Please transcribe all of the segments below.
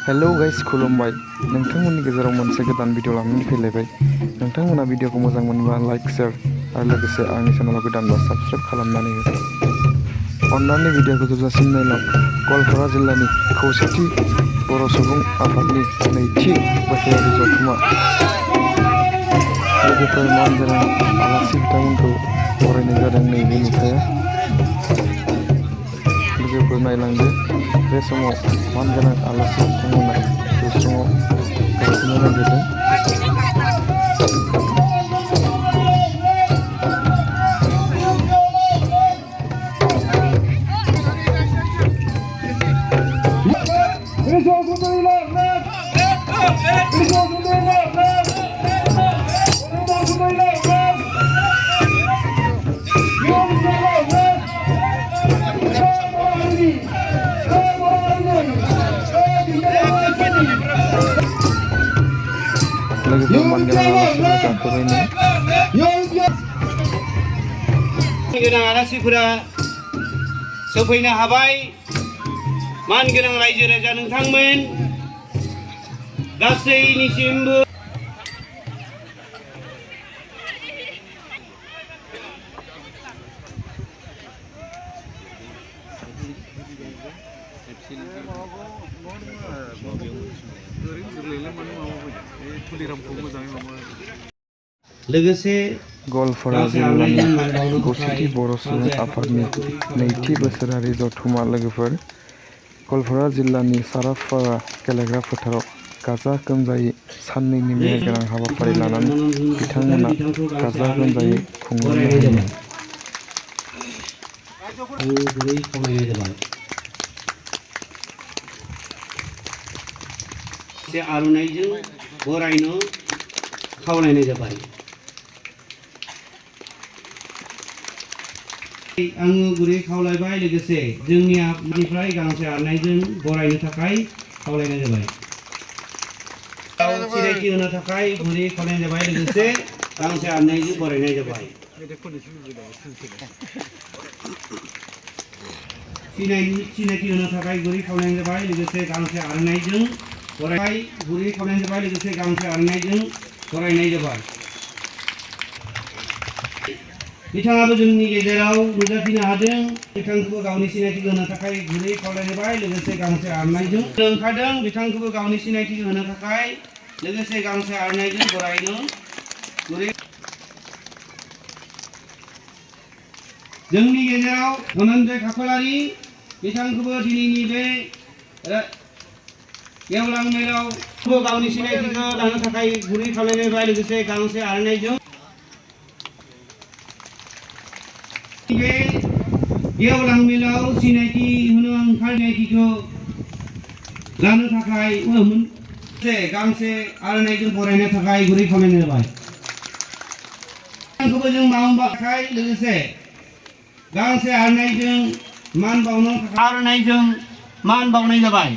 hello guys खुलुमबाय नोंथांमोननि गेजेराव मोनसे गोदान भिडिअ लानानै फैलायबाय नोंथांमोना भिडिअखौ मोजां मोनोबा लाइक शेयार आरो लोगोसे आंनि चेनेलाव गोदानबा साबस्क्राइब खालामनानै हो अन्नानै भिडिअखौ जोबजासिम नायलां गवालपारा जिल्लानि खौसेथि बर' सुबुं आफादनि नैथि बोसोरारि जथुम्मा लोगोफोर मानगोनां आलासि बिथांमोनखौ बरायनाय जादों नैबे नुथाया लोगोफोर नायलांदो बे समाव मानगोनां आलासि बिथांमोना जौस्राङाव गाखोनो नागिरदों लोगोफोर मानगोनां आलासिफोरा गाखोबायनो मानगोनां आलासिफोरा सफैनो हाबाय मानगोनां रायजो राजा नोंथांमोन गासैनिसिमबो लोगोसे गवालपारा जिल्लानि खौसेथि बर' सुबुं आफादनि नैथि बोसोरारि जथुम्मा लोगोफोर गवालपारा जिल्लानि सारापारा गेलेग्रा फोथाराव गाजा गोमजायै साननैनि मेहेरगोनां हाबाफारि लानानै बिथांमोना गाजा गोमजायै खुंलांनो हायो आर'नाइजों बरायनो खावलायनाय जाबाय आङो गुरै खावलायबाय लोगोसे जोंनि आफादनिफ्राय गांसे आर'नाइजों बरायनो थाखाय खावलायनाय जाबाय सिनायथि होनो थाखाय गुरै खावलायनाय जाबाय लोगोसे गांसे आर'नाइजों बरायनाय जाबाय सिनायथि होनो थाखाय गुरै खावलायनाय जाबाय लोगोसे गांसे आर'नाइजों बरायनाय गुरै खावलायनाय जाबाय लोगोसे गांसे आर'नाइजों बरायनाय जाबाय बिथाङाबो जोंनि गेजेराव नुजाथिनो हादों बिथांखौबो गावनि सिनायथि होनो थाखाय गुरै खावलायबाय लोगोसे गांसे आर'नाइजों ओंखारदों बिथांखौबो गावनि सिनायथि होनो थाखाय लोगोसे गांसे आर'नाइजों बरायनो गुरै जोंनि गेजेराव धनन्जय खाख्लारि बिथांखौबो दिनैनि बे गेवलां मेलाव गावनि सिनायथिखौ लानो थाखाय गुरै खावलायबाय लोगोसे गांसे आर'नाइजों बे गेवलां मेलाव सिनायथि होनो ओंखारनायखौ लानो थाखाय गांसे आर'नाइजों बरायनो थाखाय गुरै खावलायनाय जाबाय बिथांखौबो जों मावबाय लोगोसे गांसे आर'नाइजों मान बावनो थाखाय आर'नाइजों मान बावनाय जाबाय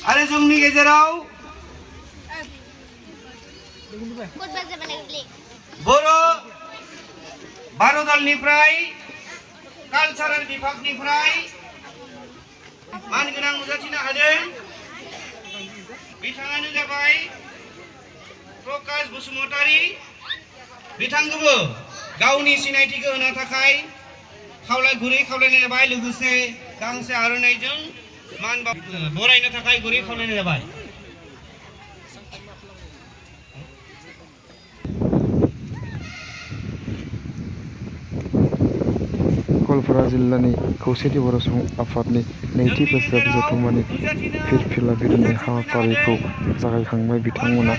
आरो जोंनि गेजेराव बर' भारतनिफ्राय कालचारेल विभागनिफ्राय मानगोनां नुजाथिनो हादों बिथाङानो जाबाय प्रकाश बसुमतारी बिथांखौबो गावनि सिनायथिखौ होनो थाखाय गुरै खावलायनाय जाबाय लोगोसे गांसे आर'नाइजों मान बरायनो थाखाय गुरै खावलायनाय जाबाय गवालपारा जिल्लानि खौसेथि बर' सुबुं आफादनि नैथि बोसोरारि जथुम्मानि फिरफिला बिरहोनाय हाबाफारिखौ जागायखांबाय बिथांमोना